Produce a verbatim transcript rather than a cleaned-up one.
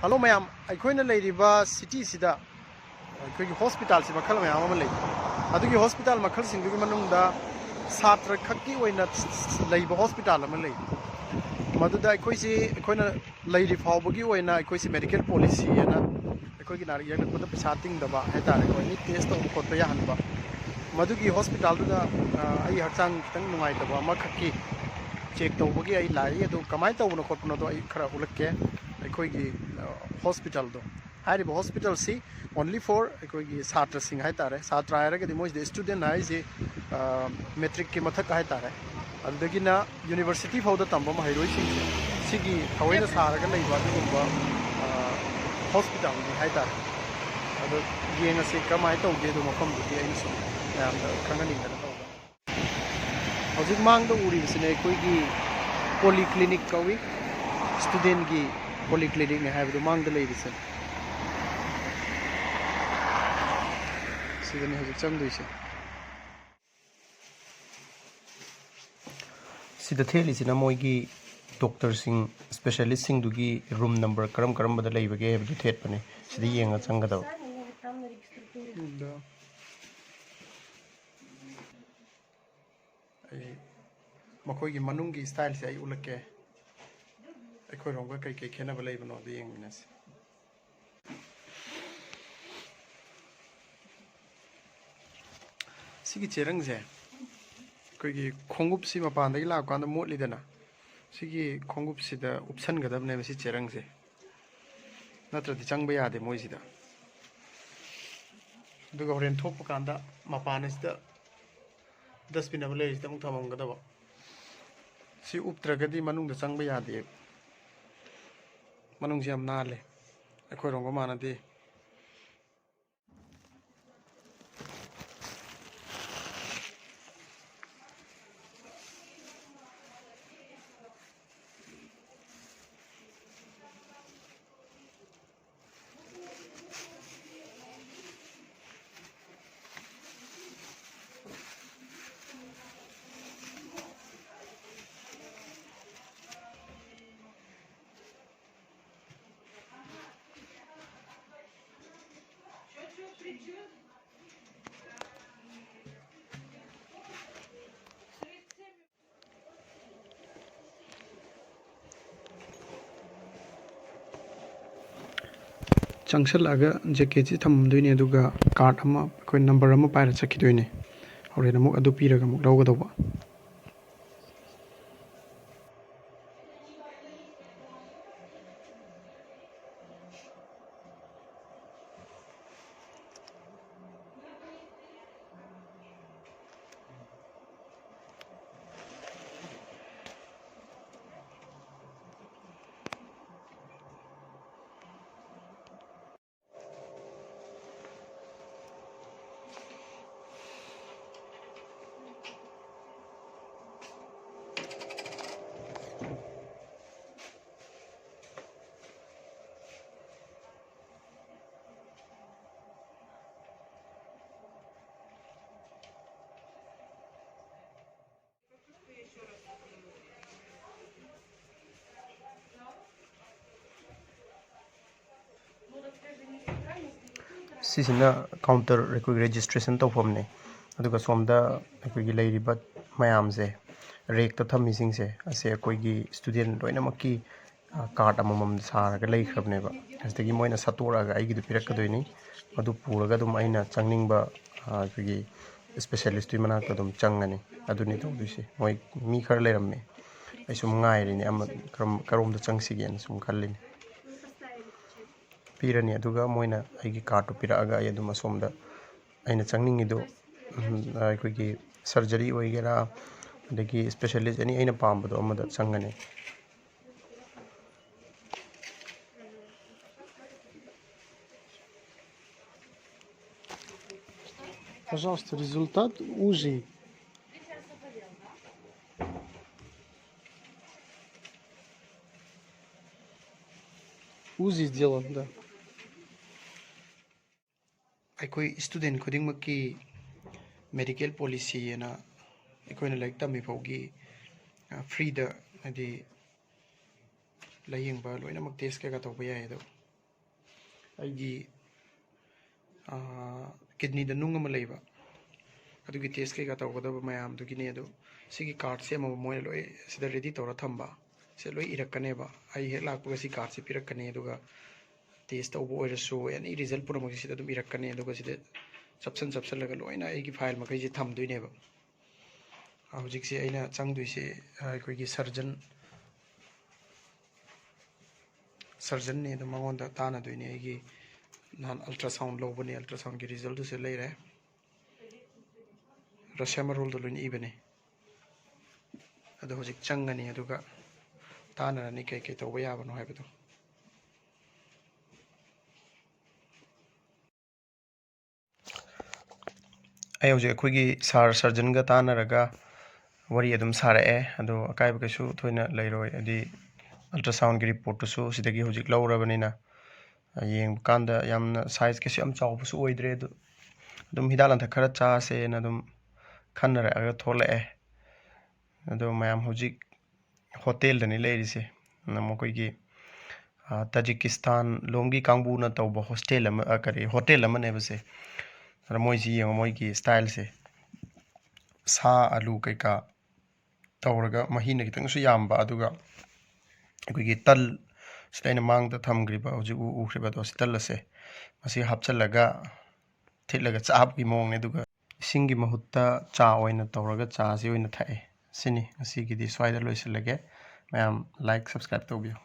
Hello ꯃꯌꯥꯝ, ꯑꯩꯈꯣꯏꯅ ꯂꯩꯔꯤꯕ ꯁꯤꯇꯤꯁꯤꯗ ꯑꯩꯈꯣꯏꯒꯤ ꯍꯣꯁꯄꯤꯇꯥꯜꯁꯤ ꯃꯈꯜ ꯃꯌꯥꯝ ꯑꯃ ꯂꯩ꯫ ꯑꯗꯨꯒꯤ ꯍꯣꯁꯄꯤꯇꯥꯜ ꯃꯈꯜꯁꯤꯡꯗꯨꯒꯤ ꯃꯅꯨꯡꯗ ꯁꯥꯇ꯭ꯔ ꯈꯛꯀꯤ ꯑꯣꯏꯅ ꯂꯩꯕ ꯍꯣꯁꯄꯤꯇꯥꯜ ꯑꯃ ꯂꯩ꯫ ꯃꯗꯨꯗ ꯑꯩꯈꯣꯏꯁꯤ, ꯑꯩꯈꯣꯏꯅ ꯂꯩꯔꯤ ꯐꯥꯎꯕꯒꯤ ꯑꯣꯏꯅ ꯑꯩꯈꯣꯏꯁꯤ medical policy ꯍꯥꯏꯅ ꯑꯩꯈꯣꯏꯒꯤ ꯅꯥꯔꯛ ꯌꯦꯛꯂꯛꯄꯗ ꯄꯩꯁꯥ ꯇꯤꯡꯗꯕ ꯍꯥꯏꯇꯥꯔꯦꯀꯣ, any test ꯇꯧꯕ ꯈꯣꯠꯄ ꯌꯥꯍꯟꯕ꯫ ꯃꯗꯨꯒꯤ ꯍꯣꯁꯄꯤꯇꯥꯜꯗꯨꯗ, ꯑ, ꯑꯩ ꯍꯛꯆꯥꯡ ꯈꯤꯇꯪ ꯅꯨꯡꯉꯥꯏꯇꯕ ꯑꯃꯈꯛꯀꯤ ꯆꯦꯛ ꯇꯧꯕꯒꯤ ꯑꯩ ꯂꯥꯛꯏ꯫ ꯑꯗꯨ ꯀꯃꯥꯏꯅ ꯇꯧꯕꯅꯣ ꯈꯣꯠꯄꯅꯣꯗꯣ ꯑꯩ ꯈꯔ ꯎꯠꯂꯛꯀꯦ꯫ ꯑꯩꯈꯣꯏꯒꯤ, ꯑ, ꯍꯣꯁꯄꯤꯇꯥꯜꯗꯣ, ꯍꯥꯏꯔꯤꯕ ꯍꯣꯁꯄꯤꯇꯥꯜꯁꯤ only for ꯑꯩꯈꯣꯏꯒꯤ ꯁꯥꯇ꯭ꯔꯁꯤꯡ ꯍꯥꯏꯇꯥꯔꯦ꯫ ꯁꯥꯇ꯭ꯔ ꯍꯥꯏꯔꯒꯗꯤ ꯃꯣꯏꯁꯤꯗ student ꯍꯥꯏꯁꯦ, ꯑ, matric ꯀꯤ ꯃꯊꯛ ꯍꯥꯏꯇꯥꯔꯦ꯫ ꯑꯗꯨꯗꯒꯤꯅ university ꯐꯥꯎꯗ ꯇꯝꯕ ꯃꯍꯩꯔꯣꯏꯁꯤꯡꯁꯦ ꯁꯤꯒꯤ ꯊꯑꯣꯏꯅ ꯁꯥꯔꯒ ꯂꯩꯕ ꯑꯗꯨꯒꯨꯝꯕ, ꯑ, ꯍꯣꯁꯄꯤꯇꯥꯜꯅꯤ ꯍꯥꯏꯇꯥꯔꯦ꯫ ꯑꯗꯣ ꯌꯦꯡꯉꯁꯤ ꯀꯃꯥꯏꯅ ꯇꯧꯒꯦ ꯑꯗꯣ ꯃꯐꯝꯗꯨꯗꯤ ꯑꯩꯅ ꯁꯨꯝ ꯃꯌꯥꯝꯗ ꯈꯪꯍꯟꯅꯤꯡꯗꯅ ꯇꯧꯕ꯫ ꯍꯧꯖꯤꯛ ꯃꯥꯡꯗ ꯎꯔꯤꯕꯁꯤꯅ ꯑꯩꯈꯣꯏꯒꯤ polyclinic ꯀꯧꯏ, student ꯀꯤ polyclinic ꯅꯤ ꯍꯥꯏꯕꯗꯣ ꯃꯥꯡꯗ ꯂꯩꯔꯤꯁꯦ꯫ ꯁꯤꯗꯅꯤ ꯍꯧꯖꯤꯛ ꯆꯪꯗꯣꯏꯁꯦ꯫ ꯁꯤꯗ ꯊꯦꯠꯂꯤꯁꯤꯅ ꯃꯣꯏꯒꯤ doctor ꯁꯤꯡ, specialist ꯁꯤꯡꯗꯨꯒꯤ room number ꯀꯔꯝ ꯀꯔꯝꯕꯗ ꯂꯩꯕꯒꯦ ꯍꯥꯏꯕꯗꯨ ꯊꯦꯠꯄꯅꯦ꯫ ꯁꯤꯗ ꯌꯦꯡꯉ ꯆꯪꯒꯗꯕ꯫ ꯑꯩ ꯃꯈꯣꯏꯒꯤ ꯃꯅꯨꯡꯒꯤ style ꯁꯦ ꯑꯩ ꯎꯠꯂꯛꯀꯦ꯫ ꯑꯩꯈꯣꯏꯔꯣꯝꯒ ꯀꯩ ꯀꯩ ꯈꯦꯠꯅꯕ ꯂꯩꯕꯅꯣꯗꯣ ꯌꯦꯡꯃꯤꯟꯅꯁꯤ꯫ ꯁꯤꯒꯤ ꯆꯦꯔꯪꯁꯦ ꯑꯩꯈꯣꯏꯒꯤ ꯈꯣꯡꯎꯞꯁꯤ ꯃꯄꯥꯟꯗꯒꯤ ꯂꯥꯛꯄ ꯀꯥꯟꯗ ꯃꯣꯠꯂꯤꯗꯅ, ꯁꯤꯒꯤ ꯈꯣꯡꯎꯞꯁꯤꯗ ꯎꯞꯁꯟꯒꯗꯕꯅꯦꯕ ꯁꯤ ꯆꯦꯔꯪꯁꯦ, ꯅꯠꯇ꯭ꯔꯗꯤ ꯆꯪꯕ ꯌꯥꯗꯦ ꯃꯣꯏꯁꯤꯗ꯫ ꯑꯗꯨꯒ ꯍꯣꯔꯦꯟ ꯊꯣꯛꯄ ꯀꯥꯟꯗ ꯃꯄꯥꯟ ꯑꯁꯤꯗ dustbin ꯑꯃ ꯂꯩꯔꯤꯁꯤꯗ ꯑꯃꯨꯛ ꯊꯝꯃꯝꯒꯗꯕ꯫ ꯁꯤ ꯎꯞꯇ꯭ꯔꯒꯗꯤ ꯃꯅꯨꯡꯗ ꯆꯪꯕ ꯌꯥꯗꯦꯕ꯫ ꯃꯅꯨꯡꯁꯤ ꯌꯥꯝ ꯅꯥꯜꯂꯦ, ꯑꯩꯈꯣꯏꯔꯣꯝꯒ ꯃꯥꯟꯅꯗꯦ꯫ ꯆꯪꯁꯜꯂꯛꯑꯒ ꯖꯦꯀꯦꯠꯁꯤ ꯊꯝꯃꯝꯗꯣꯏꯅꯦ, ꯑꯗꯨꯒ ꯀꯥꯔꯠ ꯑꯃ, ꯑꯩꯈꯣꯏ ꯅꯝꯕꯔ ꯑꯃ ꯄꯥꯏꯔ ꯆꯠꯈꯤꯗꯣꯏꯅꯦ꯫ ꯍꯣꯔꯦꯟ ꯑꯃꯨꯛ ꯑꯗꯨ ꯄꯤꯔꯒ ꯑꯃꯨꯛ ꯂꯧꯒꯗꯧꯕ꯫ ꯁꯤꯁꯤꯅ ꯀꯥꯎꯟꯇꯔ, ꯑꯩꯈꯣꯏꯒꯤ ꯔꯦꯖꯤꯁꯇ꯭ꯔꯦꯁꯟ ꯇꯧꯐꯝꯅꯦ꯫ ꯑꯗꯨꯒ ꯁꯣꯝꯗ ꯑꯩꯈꯣꯏꯒꯤ ꯂꯩꯔꯤꯕ ꯃꯌꯥꯝꯁꯦ, ꯔꯦꯛꯇ ꯊꯝꯃꯤꯁꯤꯡꯁꯦ, ꯑꯁꯦ ꯑꯩꯈꯣꯏꯒꯤ ꯏꯁꯇꯨꯗꯦꯟ ꯂꯣꯏꯅꯃꯛꯀꯤ, ꯑ, ꯀꯥꯔꯠ ꯑꯃꯃꯝ ꯁꯥꯔꯒ ꯂꯩꯈ꯭ꯔꯕꯅꯦꯕ꯫ ꯑꯁꯤꯗꯒꯤ ꯃꯣꯏꯅ ꯁꯠꯇꯣꯔꯛꯑꯒ ꯑꯩꯒꯤꯗꯣ ꯄꯤꯔꯛꯀꯗꯣꯏꯅꯤ꯫ ꯑꯗꯨ ꯄꯨꯔꯒ ꯑꯗꯨꯝ ꯑꯩꯅ ꯆꯪꯅꯤꯡꯕ, ꯑ, ꯑꯩꯈꯣꯏꯒꯤ ꯏꯁꯄꯦꯁꯤꯌꯦꯂꯤꯁꯇꯨꯒꯤ ꯃꯅꯥꯛꯇ ꯑꯗꯨꯝ ꯆꯪꯉꯅꯤ꯫ ꯑꯗꯨꯅꯤ ꯇꯧꯗꯣꯏꯁꯦ꯫ ꯃꯣꯏ ꯃꯤ ꯈꯔ ꯂꯩꯔꯝꯃꯦ꯫ ꯑꯩ ꯁꯨꯝ ꯉꯥꯏꯔꯤꯅꯦ, ꯑꯃ ꯀꯔꯝ-, ꯀꯔꯣꯝꯗ ꯆꯪꯁꯤꯒꯦꯅ ꯁꯨꯝ ꯈꯜꯂꯤꯅꯦ꯫ ꯄꯤꯔꯅꯤ, ꯑꯗꯨꯒ ꯃꯣꯏꯅ ꯑꯩꯒꯤ ꯀꯥꯔꯠꯇꯨ ꯄꯤꯔꯛꯑꯒ ꯑꯩ ꯑꯗꯨꯝ ꯑꯁꯣꯝꯗ ꯑꯩꯅ ꯆꯪꯅꯤꯡꯉꯤꯗꯨ, ꯎꯝ, ꯑꯩꯈꯣꯏꯒꯤ ꯁꯔꯖꯔꯤ ꯑꯣꯏꯒꯦꯔꯥ, ꯑꯗꯒꯤ ꯏꯁꯄꯦꯁꯤꯌꯦꯂꯤꯁ ꯑꯦꯅꯤ ꯑꯩꯅ ꯄꯥꯝꯕꯗꯣ ꯑꯃꯗ ꯆꯪꯒꯅꯤ꯫ Пожалуйста, результат УЗИ. УЗИ сделан, да. ꯑꯩꯈꯣꯏ ꯏꯁꯇꯨꯗꯦꯟ ꯈꯨꯗꯤꯡꯃꯛꯀꯤ ꯃꯦꯗꯤꯀꯦꯜ ꯄꯣꯂꯤꯁꯤ ꯍꯥꯏꯅ ꯑꯩꯈꯣꯏꯅ ꯂꯥꯏꯔꯤꯛ ꯇꯝꯃꯤ ꯐꯥꯎꯒꯤ, ꯑ, ꯐ꯭ꯔꯤꯗ, ꯍꯥꯏꯗꯤ, ꯂꯥꯏꯌꯦꯡꯕ ꯂꯣꯏꯅꯃꯛ ꯇꯦꯁ ꯀꯩꯀꯥ ꯇꯧꯕ ꯌꯥꯏ꯫ ꯑꯗꯣ ꯑꯩꯒꯤ, ꯑ, ꯀꯤꯗꯅꯤꯗ ꯅꯨꯡ ꯑꯃ ꯂꯩꯕ, ꯑꯗꯨꯒꯤ ꯇꯦꯁ ꯀꯩꯀꯥ ꯇꯧꯒꯗꯕ ꯃꯌꯥꯝꯗꯨꯒꯤꯅꯦ꯫ ꯑꯗꯣ ꯁꯤꯒꯤ ꯀꯥꯔꯠꯁꯦ ꯑꯃꯃꯝ ꯃꯣꯏꯅ ꯂꯣꯏ ꯁꯤꯗ ꯔꯦꯗꯤ ꯇꯧꯔ ꯊꯝꯕ, ꯁꯦ ꯂꯣꯏ ꯏꯔꯛꯀꯅꯦꯕ꯫ ꯑꯩ ꯍꯦꯛ ꯂꯥꯛꯄꯒ ꯁꯤ ꯀꯥꯔꯠꯁꯦ ꯄꯤꯔꯛꯀꯅꯤ, ꯑꯗꯨꯒ ꯇꯦꯁ ꯇꯧꯕ ꯑꯣꯏꯔꯁꯨ, ꯑꯦꯅꯤ ꯔꯤꯖꯜ ꯄꯨꯝꯅꯃꯛꯁꯦ ꯁꯤꯗ ꯑꯗꯨꯝ ꯏꯔꯛꯀꯅꯤ꯫ ꯑꯗꯨꯒ ꯁꯤꯗ ꯆꯞꯁꯟ ꯆꯞꯁꯜꯂꯒ ꯂꯣꯏꯅ ꯑꯩꯒꯤ ꯐꯥꯏꯜ ꯃꯈꯩꯁꯦ ꯊꯝꯗꯣꯏꯅꯦꯕ꯫ ꯍꯧꯖꯤꯛꯁꯦ ꯑꯩꯅ ꯆꯪꯗꯣꯏꯁꯦ, ꯑ, ꯑꯩꯈꯣꯏꯒꯤ ꯁꯔꯖꯟ, ꯁꯔꯖꯟꯅꯦ, ꯑꯗꯣ ꯃꯉꯣꯟꯗ ꯇꯥꯟꯅꯗꯣꯏꯅꯦ꯫ ꯑꯩꯒꯤ ꯅꯍꯥꯟ ꯑꯜꯇ꯭ꯔꯥꯁꯥꯎꯟ ꯂꯧꯕꯅꯦ, ꯑꯜꯇ꯭ꯔꯥꯁꯥꯎꯟꯒꯤ ꯔꯤꯖꯜꯗꯨꯁꯨ ꯂꯩꯔꯦ꯫ ꯔꯁꯤꯌꯥ ꯃꯔꯣꯜꯗ ꯂꯣꯏꯅ ꯏꯕꯅꯦ꯫ ꯑꯗꯣ ꯍꯧꯖꯤꯛ ꯆꯪꯒꯅꯤ, ꯑꯗꯨꯒ ꯇꯥꯟꯅꯔꯅꯤ ꯀꯩ ꯀꯩ ꯇꯧꯕ ꯌꯥꯕꯅꯣ ꯍꯥꯏꯕꯗꯣ꯫ ꯑꯩ ꯍꯧꯖꯤꯛ ꯑꯩꯈꯣꯏꯒꯤ ꯁꯥꯔ ꯁꯔꯖꯟꯒ ꯇꯥꯟꯅꯔꯒ ꯋꯥꯔꯤ ꯑꯗꯨꯝ ꯁꯥꯔꯛꯑꯦ꯫ ꯑꯗꯣ ꯑꯀꯥꯏꯕ ꯀꯩꯁꯨ ꯊꯣꯏꯅ ꯂꯩꯔꯣꯏ꯫ ꯍꯥꯏꯗꯤ, ꯑꯜꯇ꯭ꯔꯥꯁꯥꯎꯟꯒꯤ ꯔꯤꯄꯣꯔꯠꯇꯨꯁꯨ ꯁꯤꯗꯒꯤ ꯍꯧꯖꯤꯛ ꯂꯧꯔꯕꯅꯤꯅ, ꯌꯦꯡꯕ ꯀꯥꯟꯗ ꯌꯥꯝꯅ ꯁꯥꯏꯖ ꯀꯩꯁꯨ ꯌꯥꯝ ꯆꯥꯎꯕꯁꯨ ꯑꯣꯏꯗ꯭ꯔꯦ꯫ ꯑꯗꯨ ꯑꯗꯨꯝ ꯍꯤꯗꯥꯛ ꯂꯥꯡꯊꯛ ꯈꯔ ꯆꯥꯁꯦꯅ ꯑꯗꯨꯝ ꯈꯟꯅꯔꯛꯑꯒ ꯊꯣꯛꯂꯛꯑꯦ꯫ ꯑꯗꯣ ꯃꯌꯥꯝ ꯍꯧꯖꯤꯛ ꯍꯣꯇꯦꯜꯗꯅꯤ ꯂꯩꯔꯤꯁꯦ꯫ ꯃꯈꯣꯏꯒꯤ, ꯑ, ꯇꯥꯖꯤꯀꯤꯁꯇꯥꯟ ꯂꯣꯝꯒꯤ ꯀꯥꯡꯕꯨꯅ ꯇꯧꯕ ꯍꯣꯁꯇꯦꯜ ꯑꯃ, ꯑ, ꯀꯔꯤ, ꯍꯣꯇꯦꯜ ꯑꯃꯅꯦꯕ ꯁꯦ꯫ ꯑꯗ ꯃꯣꯏꯁꯤ ꯌꯦꯡꯉꯣ, ꯃꯣꯏꯒꯤ ꯁ꯭ꯇꯥꯏꯜꯁꯦ꯫ ꯁꯥ, ꯑꯂꯨ ꯀꯩꯀꯥ ꯇꯧꯔꯒ ꯃꯍꯤꯅ ꯈꯤꯇꯪꯁꯨ ꯌꯥꯝꯕ, ꯑꯗꯨꯒ ꯑꯩꯈꯣꯏꯒꯤ ꯇꯜ, ꯁꯤꯗ ꯑꯩꯅ ꯃꯥꯡꯗ ꯊꯝꯈ꯭ꯔꯤꯕ, ꯍꯧꯖꯤꯛ ꯎ-, ꯎꯈ꯭ꯔꯤꯕ ꯑꯗꯣ, ꯁꯤ ꯇꯜ ꯑꯁꯦ ꯃꯁꯤ ꯍꯥꯞꯆꯤꯜꯂꯒ ꯊꯤꯠꯂꯒ ꯆꯥꯕꯒꯤ ꯃꯑꯣꯡꯅꯦ꯫ ꯑꯗꯨꯒ ꯏꯁꯤꯡꯒꯤ ꯃꯍꯨꯠꯇ ꯆꯥ ꯑꯣꯏꯅ ꯇꯧꯔꯒ ꯆꯥꯁꯤ ꯑꯣꯏꯅ ꯊꯛꯑꯦ꯫ ꯁꯤꯅꯤ ꯉꯁꯤꯒꯤꯗꯤ, ꯁ꯭ꯋꯥꯏꯗ ꯂꯣꯏꯁꯤꯜꯂꯒꯦ꯫ ꯃꯌꯥꯝ like, subscribe ꯇꯧꯕꯤꯌꯨ꯫